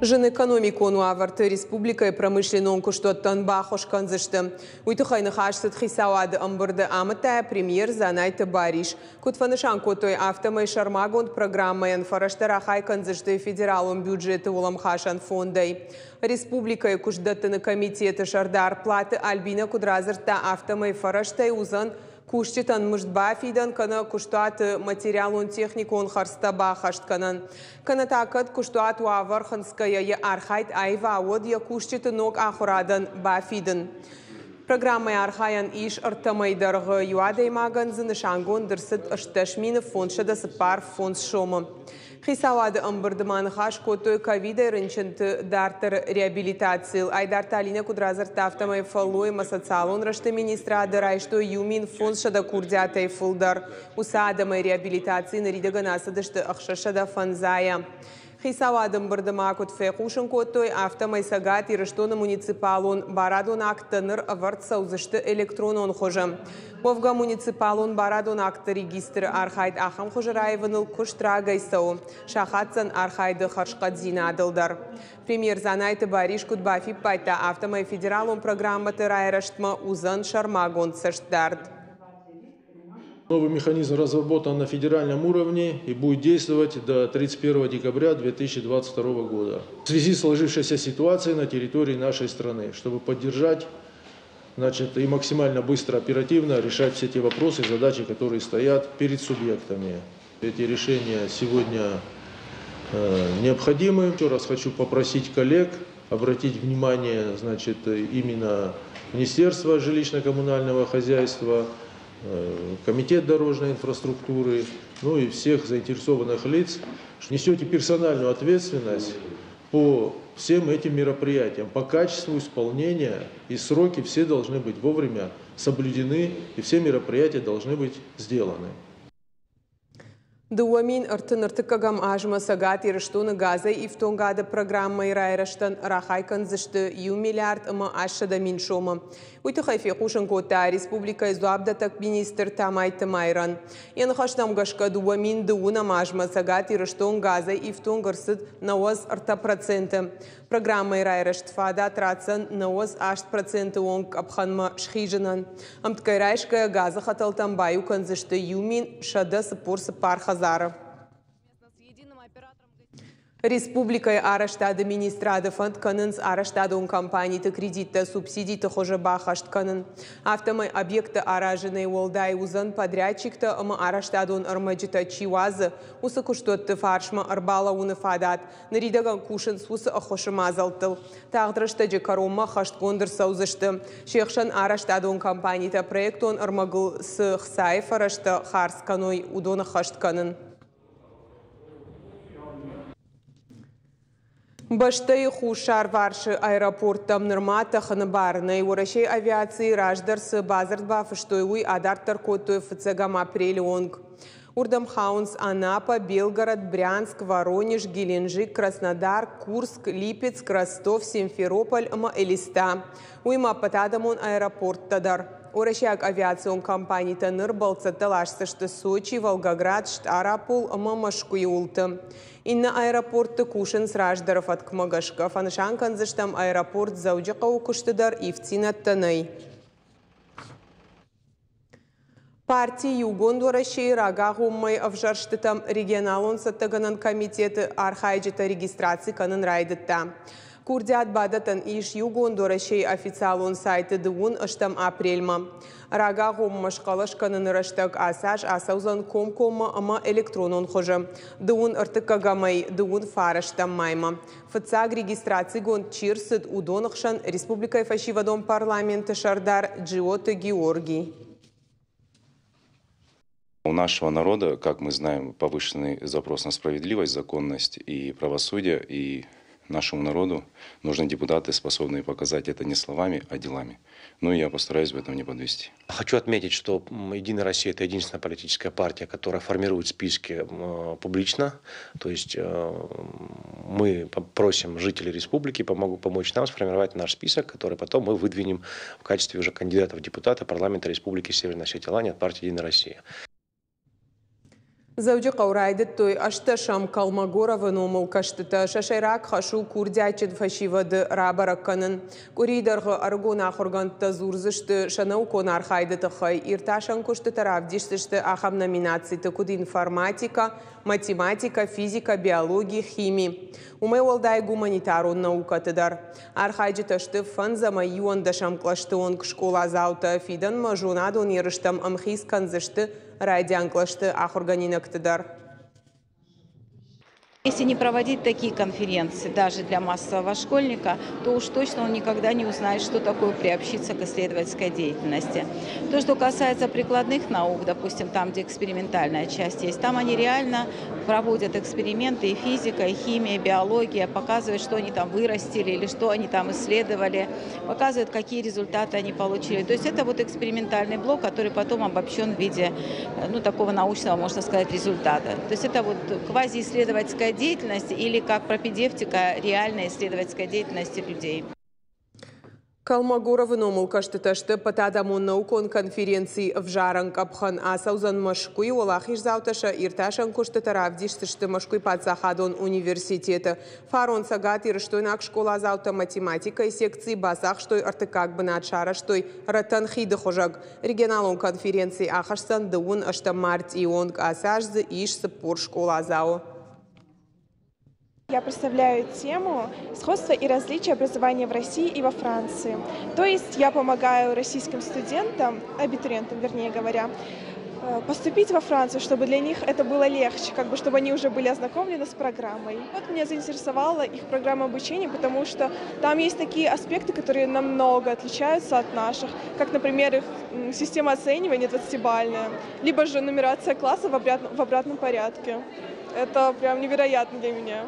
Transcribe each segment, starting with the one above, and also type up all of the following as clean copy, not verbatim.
Зын экономикон уавӕрты республикӕйы промышленнон куыстуӕттӕн баххуыс кӕндзысты. Уый тыххӕй ныхас цыд хицауады ӕмбырды, амыдта премьер Дзанайты Барис. Куыд фӕнысан кодтой, афтӕмӕй сӕрмагонд программӕйӕн фӕрӕзтӕ рахай кӕндзысты федералон бюджеты уӕлӕмхасӕн фондӕй. Республикӕйы куыстдӕттыны комитеты сӕрдар Платы Альбинӕ куыд радзырдта, афтӕмӕй фӕрӕзтӕй уыдзӕн кусджытӕн мызд бафидӕн кӕнӕ куыстуаты материалон-техникон хӕрдзтӕ баххӕст кӕнӕн. Кӕнӕ та кӕд куыстуат уавӕр хынцгӕйӕ йӕ архайд аива, уӕд йӕ кусджыты ног ахуырадӕн бафидын. Программӕйы архайӕн ис ӕртӕ мӕйы дӕргъы. Иу адӕймагӕн дзы нысангонд ӕрцыд 18 545 сомы. Хицауады ӕмбырды ма ныхас кодтой ковидӕй рынчынты дарддӕры реабилитацийыл. Айдарты Алинӕ куыд радзырдта, афтӕмӕй фӕллой ӕмӕ социалон рӕзты министрады райстой 1500 курдиатӕй фылдӕр. Уыцы адӕмӕй реабилитацийы ныридӕгӕн ацыдысты 650-ӕй. Хицауады ӕмбырды ма куыд фехъусын кодтой, афтӕмӕй Цӕгат Ирыстоны муниципалон барадон акттӕ ныр ӕвӕрд цӕудзысты электронон хуызы. Уӕвгӕ муниципалон барадон актты регистры архайд ахӕм хуызы раивыныл куыст рагӕй цӕуы. Сахаддзӕн архайды хӕрзхъӕддзинадыл дӕр. Премьер Дзанайты Барис куыд бафиппайдта, афтӕмӕй федералон программӕты райрӕзтмӕ уыдзӕн сӕрмагонд цӕстдард. Новый механизм разработан на федеральном уровне и будет действовать до 31 декабря 2022 года. В связи с сложившейся ситуацией на территории нашей страны, чтобы поддержать, значит, и максимально быстро, оперативно решать все те вопросы и задачи, которые стоят перед субъектами. Эти решения сегодня необходимы. Еще раз хочу попросить коллег обратить внимание, значит, именно Министерство жилищно-коммунального хозяйства, Комитет дорожной инфраструктуры, ну и всех заинтересованных лиц, что несете персональную ответственность по всем этим мероприятиям, по качеству исполнения, и сроки все должны быть вовремя соблюдены, и все мероприятия должны быть сделаны. 2033 азмӕ Цӕгат Ирыстоны газӕй ифтонгады программӕйы райрӕзтӕн рахай кӕндзысты 1 миллиард ӕмӕ 800 000 сомы. Уый тыххӕй фехъусын кодта республикӕйы дзуапдӕттӕг министр Тамайты Майран. Йӕ ныхӕстӕм гӕсгӕ 2020 азмӕ Цӕгат Ирыстон газӕй ифтонг ӕрцыд 93%. Программӕйы райрӕзт фадат ратдзӕн 98% онг къӕпхӕнмӕ схизынӕн. Ӕмткӕй райсгӕйӕ газы хӕтӕлтӕм баиу кӕндзысты 1144 хӕдзары. Республикӕйы арӕзтады министрады фӕнд кӕнынц арӕзтадон компаниты кредиттӕ субсидиты хуызы баххӕст кӕнын. Афтӕмӕй объекттӕ аразынӕй уӕлдай уыдзӕн подрядчиктӕ ӕмӕ арӕзтадон ӕрмӕджытӕ чи уадзы, уыцы куыстуӕтты фарсмӕ ӕрбалӕууыны фадат. Ныридӕгӕн кусынц уыцы ӕххуысы мадзӕлттыл. Тагъд рӕстӕджы кӕронмӕ ӕххӕстгонд ӕрцӕудзысты. Се хсӕн арӕзтадон компанитӕ проектон ӕрмӕгыл цы хцайы фӕрӕзтӕ хардз кӕной, уыдон ӕххӕст кӕнын. Бӕстӕйы хуссарварсы аэропорттӕм нырма тӕхыны бар нӕй. Уӕрӕсейы авиацийы раздӕр цы бадзырд бафыстой, уый адарддӕр кодтой фыццӕгӕм апрелы онг. Уырдӕм хауынц Анапа, Белгород, Брянск, Воронеж, Геленджик, Краснодар, Курск, Липецк, Ростов, Симферополь ӕмӕ Элиста. Уыимӕ ӕппӕтадӕмон аэропорттӕ дӕр. Уӕрӕсейаг авиацион компанитӕ ныр бӕлццӕттӕ ласдзысты Сочи, Волгоград, Стъарапол ӕмӕ Мӕскуыйы уылты. Иннӕ аэропортты кусынц раздӕры фӕткмӕ гӕсгӕ. Фӕнысан кӕндзыстӕм, аэропорт Дзӕуджыхъӕуы куысты дӕр ивддзинӕдтӕ нӕй. Парти Иугонд Уӕрӕсейы рагагъоммӕйы ӕвзӕрстытӕм регионалон цӕттӕгӕнӕн комитеты архайджытӕ регистраци кӕнын райдыдта. Курдиат бадӕттӕн ис Иугонд Уӕрӕсейы официалон сайты 28 апрельмӕ. Рагагъоммӕ схъӕлӕс кӕныны рӕстӕг ацы аз ацӕудзӕн комкоммӕ ӕмӕ электронон хуызы 31-ӕмӕй 29 маймӕ. Фыццаг регистрацигонд чи рцыд, уыдоны хсӕн республикӕйы фӕсивӕдон парламенты сӕрдар Джиоты Георгий. У нашего народа, как мы знаем, повышенный запрос на справедливость, законность и правосудие. И нашему народу нужны депутаты, способные показать это не словами, а делами. Ну и я постараюсь в этом не подвести. Хочу отметить, что «Единая Россия» – это единственная политическая партия, которая формирует списки публично. То есть мы просим жителей республики помочь нам сформировать наш список, который потом мы выдвинем в качестве уже кандидатов в депутаты парламента Республики Северная Осетия-Алания от партии «Единая Россия». Дзӕуджыхъӕуы райдыдтой ӕстдӕсӕм Колмогоровы номыл кӕстытӕ. Сӕ сӕйраг хӕс у курдиатджын фӕсивӕды рабӕрӕг кӕнын. Къуырийы дӕргъы ӕрыгон ахуыргӕндтӕ дзурдзысты сӕ наукон архайды тыххӕй. Иртасӕн куыстытӕ равдисдзысты ахӕм номинациты, куыд информатикӕ, математикӕ, физикӕ, биологи, хими. Уымӕй уӕлдай гуманитарон наукӕты дӕр. Архайджытӕ сты фӕндзӕм ӕмӕ иуӕндӕсӕм кълӕсты онг скъоладзаутӕ. Фидӕнмӕ зонадон ерыстӕм ӕмхиц кӕндзысты райдиан кълӕсты ахуыргӕнинӕгты дӕр. Если не проводить такие конференции даже для массового школьника, то уж точно он никогда не узнает, что такое приобщиться к исследовательской деятельности. То, что касается прикладных наук, допустим, там, где экспериментальная часть есть, там они реально проводят эксперименты, и физика, и химия, и биология, показывают, что они там вырастили или что они там исследовали, показывают, какие результаты они получили. То есть это вот экспериментальный блок, который потом обобщен в виде, ну, такого научного, можно сказать, результата. То есть это вот квазиисследовательская деятельность или как пропедевтика реальной исследовательской деятельности людей. Колмогоровы номыл кӕстытӕ сты ӕппӕтадӕмон наукон конференцийы ӕвзарӕн къӕпхӕн. Ацӕудзӕн Мӕскуыйы. Уӕлахиздзаутӕ сӕ иртасӕн куыстытӕ равдисдзысты Мӕскуыйы паддзахадон университеты. Фарон цӕгатирыстойнаг скъоладзаутӕ математикӕйы секцийы бацахстой ӕртыккаг бынат, сарӕзтой рӕтӕн хиды хуызӕг. Регионалон конференци ахӕсдзӕн дыууын ӕстӕм мартъийы онг. Ацы аз дзы ис 40 скъоладзауы. Я представляю тему сходства и различия образования в России и во Франции. То есть я помогаю российским студентам, абитуриентам, вернее говоря, поступить во Францию, чтобы для них это было легче, как бы, чтобы они уже были ознакомлены с программой. Вот меня заинтересовала их программа обучения, потому что там есть такие аспекты, которые намного отличаются от наших, как, например, их система оценивания 20-бальная, либо же нумерация класса в обратном порядке. Это прям невероятно для меня.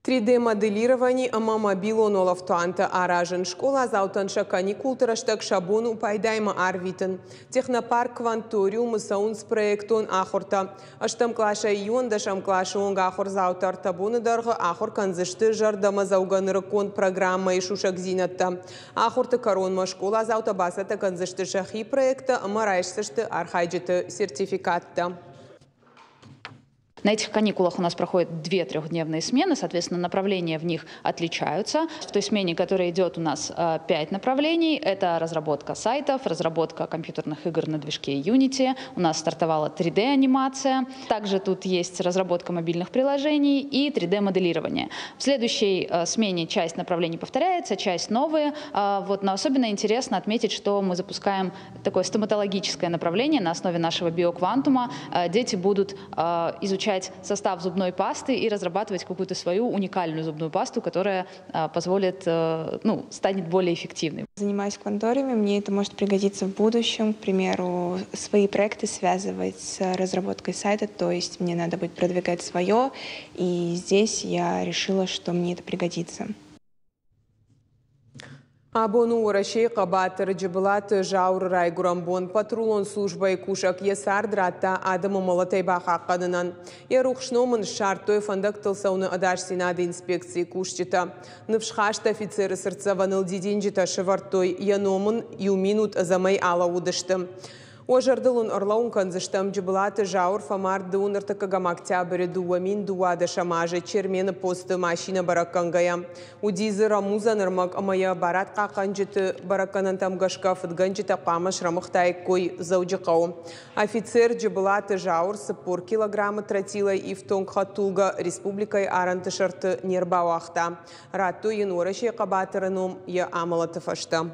3D-моделировани ӕмӕ мобилон уӕлӕфтуантӕ аразын. Скъоладзаутӕн сӕ каникулты рӕстӕг сӕ бон у пайдаимӕ арвитын. Технопарк Кванториумы цӕуынц проектон ахуыртӕ. Ӕстӕм къласӕй иуӕндӕсӕм къласы онг ахуырдзаутӕ ӕртӕ боны дӕргъы ахуыр кӕндзысты зӕрдӕмӕдзӕугӕ нырыккон программӕйы сусӕгдзинӕдтӕ. Ахуырты кӕронмӕ скъоладзаутӕ бацӕттӕ кӕндзысты сӕхи проекттӕ ӕмӕ райсдзысты архайджыты сертификаттӕ. На этих каникулах у нас проходят две трехдневные смены, соответственно, направления в них отличаются. В той смене, которая идет, у нас пять направлений. Это разработка сайтов, разработка компьютерных игр на движке Unity. У нас стартовала 3D-анимация. Также тут есть разработка мобильных приложений и 3D-моделирование. В следующей смене часть направлений повторяется, часть новые. Вот, но особенно интересно отметить, что мы запускаем такое стоматологическое направление на основе нашего биоквантума. Дети будут изучать состав зубной пасты и разрабатывать какую-то свою уникальную зубную пасту, которая позволит, ну, станет более эффективной. Занимаюсь в Кванториуме, мне это может пригодиться в будущем, к примеру, свои проекты связывать с разработкой сайта, то есть мне надо будет продвигать свое, и здесь я решила, что мне это пригодится. Абон у Уӕрӕсейы хъӕбатыр Джыбылаты Зауыры райгуырӕн бон. Патрулон службӕйы кусӕг йӕ цард радта адӕмы мӕлӕтӕй бахъахъхъӕнынӕн. Йӕ рухс ном ын ссардтой фӕндӕгтыл цӕуыны ӕдасдзинады инспекцийы кусджытӕ. Ныфсхаст офицеры цыртдзӕвӕныл дидинджытӕ сӕвӕрдтой, йӕ ном ын иу минут ӕдзӕмӕй алӕууыдысты. Уӕ зӕрдыл уын ӕрлӕууын кӕндзыстӕм, Джыбылаты Зауыр фӕмард дыууын ӕртыккӕгӕм октябры 2012 азы Чермены посты машинӕ бӕрӕггӕнгӕйӕ. Уыди дзы рӕмудзӕн ӕрмӕг ӕмӕ йӕ барадхъахъхъӕнджыты бӕрӕггӕнӕнтӕм гӕсгӕ фыдгӕнджытӕ хъуамӕ срӕмыгътаиккой Дзӕуджыхъӕуы. Офицер Джыбылаты Зауыр 40 килограммы тротилӕй ифтонг хӕдтулгӕ республикӕйы арӕнты сӕрты не рбауагъта. Радтой йын Уӕрӕсейы хъӕбатыры ном йӕ амӕлӕты фӕстӕ.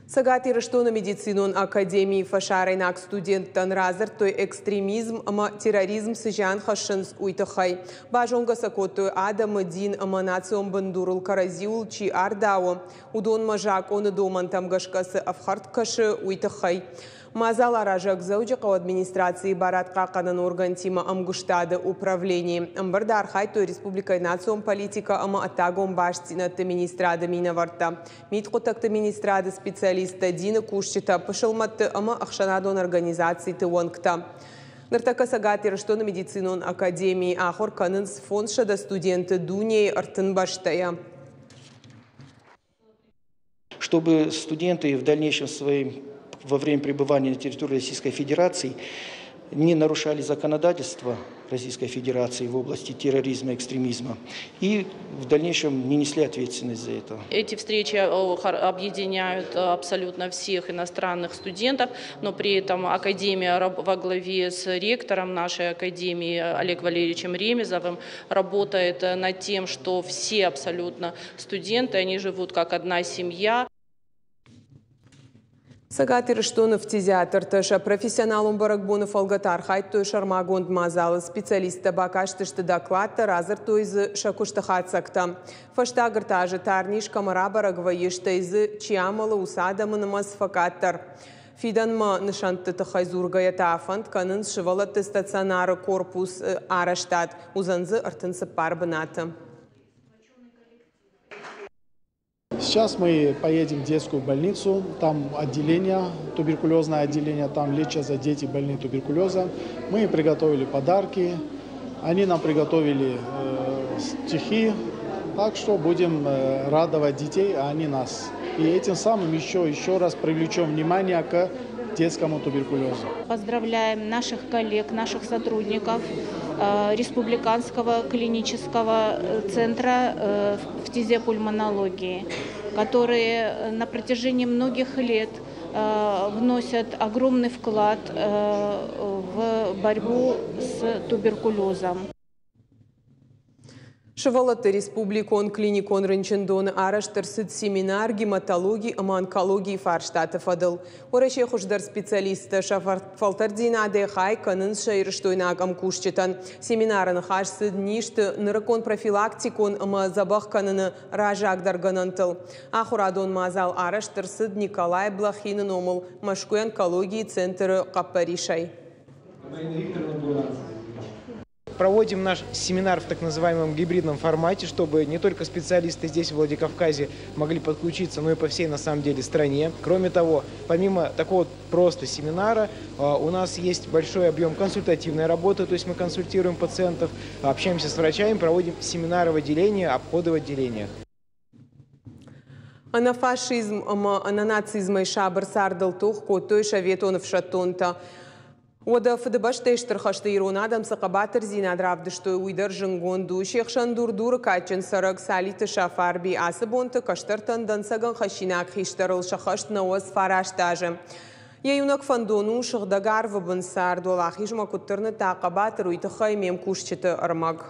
Цӕгат Ирыстоны медицинон академийы фӕсарӕйнаг студенттӕн радзырдтой, экстремизм ӕмӕ терроризм цы зиан хӕссынц, уый тыххӕй. Базонгӕ сӕ кодтой, адӕмы дин ӕмӕ национ бындурыл кӕрӕдзиуыл чи ардауы, уыдонмӕ закъоны домӕнтӕм гӕсгӕ цы ӕфхӕрд кӕсы, уый тыххӕй. Мадзал аразӕг Дзӕуджыхъӕуы администрацийы барадхъахъхъӕнӕн оргӕнтимӕ ӕмгуыстады управленийы. Ӕмбырды архайдтой республикӕйы национ политикӕ ӕмӕ ӕддагон бастдзинӕдты министрады минӕвӕрттӕ, мидхъуыддӕгты министрады специалисттӕ, дины кусджытӕ, пысылмӕтты ӕмӕ ӕхсӕнадон организациты уӕнгтӕ. Ныртӕккӕ Цӕгат Ирыстоны медицинон академийы ахуыр кӕнынц 500 студенты дунейы 30 бӕстӕйӕ. Чтобы студенты в дальнейшем своим Во время пребывания на территории Российской Федерации не нарушали законодательство Российской Федерации в области терроризма и экстремизма и в дальнейшем не несли ответственность за это. Эти встречи объединяют абсолютно всех иностранных студентов, но при этом Академия во главе с ректором нашей Академии Олегом Валерьевичем Ремезовым работает над тем, что все абсолютно студенты, они живут как одна семья. Цӕгат Ирыстоны фтизиатртӕ сӕ профессионалон бӕрӕгбоны фӕлгӕты архайдтой сӕрмагонд мадзалы. Специалисттӕ бакастысты докладтӕ, радзырдтой дзы сӕ куысты хатдзӕгтӕ. Фӕстаг ӕртӕ азы тарниз кӕмӕ рабӕрӕг вӕййы, стӕй дзы чи амӕлы, уыцы адӕмы нымӕц фӕкъаддӕр. Фидӕнмӕ нысӕнтты тыххӕй дзургӕйӕ та фӕнд кӕнынц сывӕллӕтты стационары корпус арӕзтад. Уыдзӕн дзы 34 бынаты. Сейчас мы поедем в детскую больницу, там отделение, туберкулезное отделение, там лечатся дети больные туберкулезом. Мы им приготовили подарки, они нам приготовили стихи, так что будем радовать детей, а они нас. И этим самым еще раз привлечем внимание к детскому туберкулезу. Поздравляем наших коллег, наших сотрудников Республиканского клинического центра фтизиопульмонологии, которые на протяжении многих лет вносят огромный вклад в борьбу с туберкулезом. Сывӕллӕтты республикон клиникон рынчындоны арӕзт ӕрцыд семинар гематологи ӕмӕ онкологийы фарстаты фӕдыл. Уӕрӕсейы хуыздӕр специалисттӕ сӕ фӕлтӕрддзинадӕй хай кӕнынц сӕ ирыстойнаг ӕмкусджытӕн. Семинары ныхас цыд низты нырыккон профилактикон ӕмӕ дзӕбӕх кӕныны раззагдӕр гӕнӕнтыл. Ахуырадон мадзал арӕзт ӕрцыд Николай Блохины номыл Мӕскуыйы онкологийы центры хъӕппӕрисӕй. Проводим наш семинар в так называемом гибридном формате, чтобы не только специалисты здесь, в Владикавказе, могли подключиться, но и по всей, на самом деле, стране. Кроме того, помимо такого просто семинара, у нас есть большой объем консультативной работы, то есть мы консультируем пациентов, общаемся с врачами, проводим семинары в отделении, обходы в отделениях. Ӕнӕ фашизм ӕмӕ ӕнӕ нацизмӕй сабыр цардыл тох кодтой советон ӕфсӕддонтӕ. Уӕдӕ Фыдыбӕстӕйы Стыр хӕсты ирон адӕм цы хъӕбатырдзинад равдыстой, уый дӕр зындгонд у. Се хсӕн Дур-Дуры кадджын цӕрӕг Цалиты Сафарби. Ацы бонты кӕстӕртӕн дӕнцӕгӕн хӕссинаг хистӕрыл сӕххӕст 99 азы. Йӕ иунӕг фӕндон у сыгъдӕг арвы бын цард. Уӕлахизмӕ куыд тырныдта хъӕбатыр, уый тыххӕй ме мкусджыты ӕрмӕг.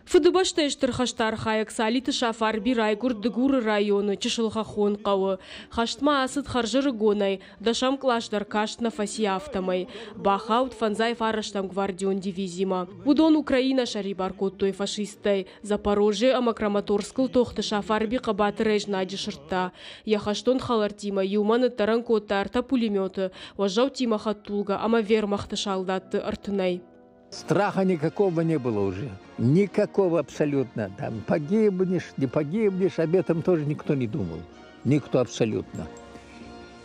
Фыдыбӕстӕйы Стыр хӕсты архайӕг Цалиты Сафарби райгуырд Дыгуры районы чысыл хӕххон хъӕуы. Хӕстмӕ ацыд хӕрзӕрыгонӕй, дӕсӕм кълас дӕр каст нӕ фӕци, афтӕмӕй. Бахауд 59-ӕм гвардион дивизимӕ. Уыдон Украинӕ сӕрибар кодтой фашисттӕй. Запорожье ӕмӕ Краматорскыл тохты Сафарби хъӕбатырӕй знаджы сырдта. Йӕ хӕстон хӕлӕрттимӕ иумӕ ныддӕрӕн кодта ӕртӕ пулеметы, уӕззӕуттимӕ хӕдтулгӕ ӕмӕ вермахты салдатты ӕртынӕй. Страха никакого не было уже. Никакого абсолютно. Там погибнешь, не погибнешь, об этом тоже никто не думал. Никто абсолютно.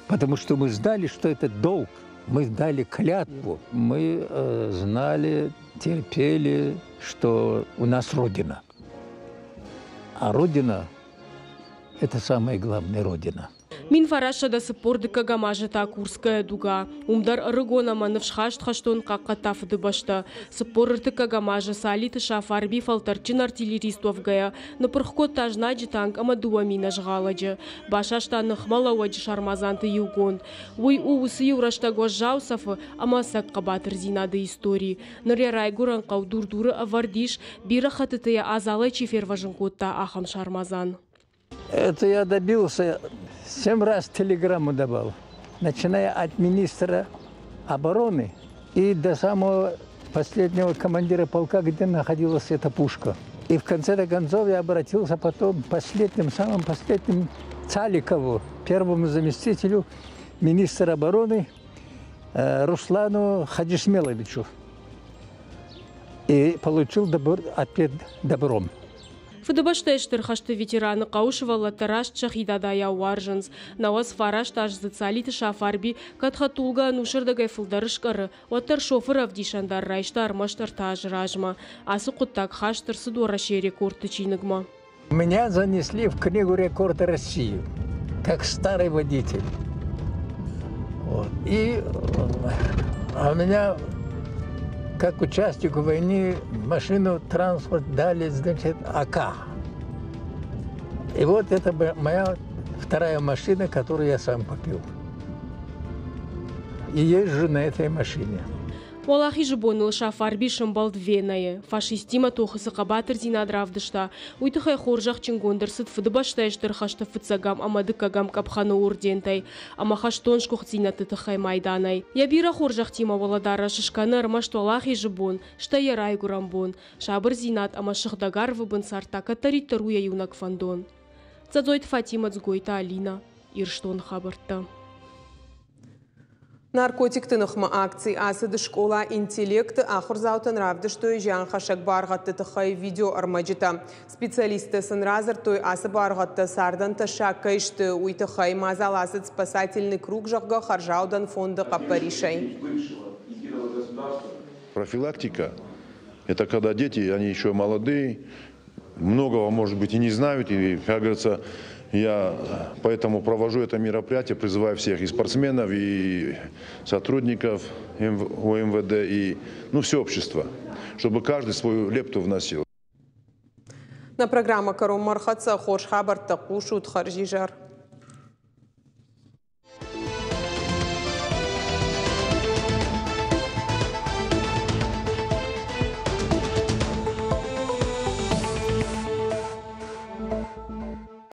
Потому что мы знали, что это долг. Мы дали клятву. Мы знали, терпели, что у нас Родина. А Родина – это самая главная Родина. 1942 азы та Курская дуга. Уым дӕр ӕрыгон ӕмӕ ныфсхаст хӕстон хъахъхъӕдта Фыдыбӕстӕ. 43 азы Цалиты Сафарби фӕлтӕрдджын артиллерист уӕвгӕйӕ ныппырх кодта знаджы танк ӕмӕ дыууӕ минӕзгъалӕджы. Басаста ныхмӕлӕууӕджы сармадзанты иугонд. Уый у уыцы иу рӕстӕг уӕззау цӕфы ӕмӕ ӕцӕг хъӕбатырдзинады истори. Ныр йӕ райгуырӕн хъӕу Дур-Дуры ӕвӕрд ис, бирӕ хӕттыты йӕ адзалӕй чи фервӕзын кодта, ахӕм сармадзан. Это я добился, семь раз телеграмму давал, начиная от министра обороны и до самого последнего командира полка, где находилась эта пушка. И в конце концов я обратился потом последним, самым последним Цаликову, первому заместителю министра обороны Руслану Хаджисмеловичу. И получил ответ добром. Фыдыбӕстӕйы Стыр хӕсты ветераны хъӕуы сывӕллӕттӕ раст сӕхи дадайау уарзынц. 99 аздзыд Цалиты Сафарби кӕд хӕдтулгӕ ӕнусырдыгӕй фылдӕр скъӕры, уӕддӕр шофыры ӕвдисӕндар райста ӕрмӕст 3 азы размӕ. Ацы хъуыддаг хаст ӕрцыд Уӕрӕсейы рекордты чиныгмӕ. Меня занесли в книгу рекорда России, как старый водитель. Вот. И а у меня, как участнику войны, машину, транспорт дали, значит, АК. И вот это моя вторая машина, которую я сам купил. И езжу на этой машине. Уӕлахизы боныл Сафарби сӕмбӕлд Венӕйы. Фашисттимӕ тохы цы хъӕбатырдзинад равдыста, уый тыххӕй хорзӕхджынгонд ӕрцыд Фыдыбӕстӕйы Стыр хӕсты фыццӕгӕм ӕмӕ дыккӕгӕм къӕпхӕны ордентӕй ӕмӕ хӕстон сгуыхтдзинӕдты тыххӕй майданӕй. Йӕ бирӕ хорзӕхтимӕ уӕлӕдарӕс скӕны ӕрмӕст Уӕлахизы бон, стӕй йӕ райгуырӕн бон. Сабырдзинад ӕмӕ сыгъдӕг арвы бын цард та кӕддӕриддӕр у йӕ иунӕг фӕндон. Дзӕдзойты Фатимӕ, Дзгойты Алинӕ, Ирыстоны хабӕрттӕ. Наркотикты ныхмӕ акци ацыд скъола «Интеллект»-ы. Ахуырдзаутӕн равдыстой зианхӕссӕг баргъӕдты тыххӕй видеоӕрмӕджытӕ. Специалисттӕ сын радзырдтой, ацы баргъӕдтӕ цардӕн тӕссаг кӕй сты, уый тыххӕй. Мадзал ацыд «Спасательный круг», зӕгъгӕ, хӕрзаудӕн фонды хъӕппӕрисӕй. Профилактика – это когда дети, они еще молодые, многого, может быть, и не знают, и, как говорится, я поэтому провожу это мероприятие, призываю всех и спортсменов, и сотрудников ОМВД, и, ну, все общество, чтобы каждый свою лепту вносил. Нӕ программӕ кӕронмӕ ӕрхӕццӕ. Хорз хабӕрттӕ хъусут. Хӕрзизӕр.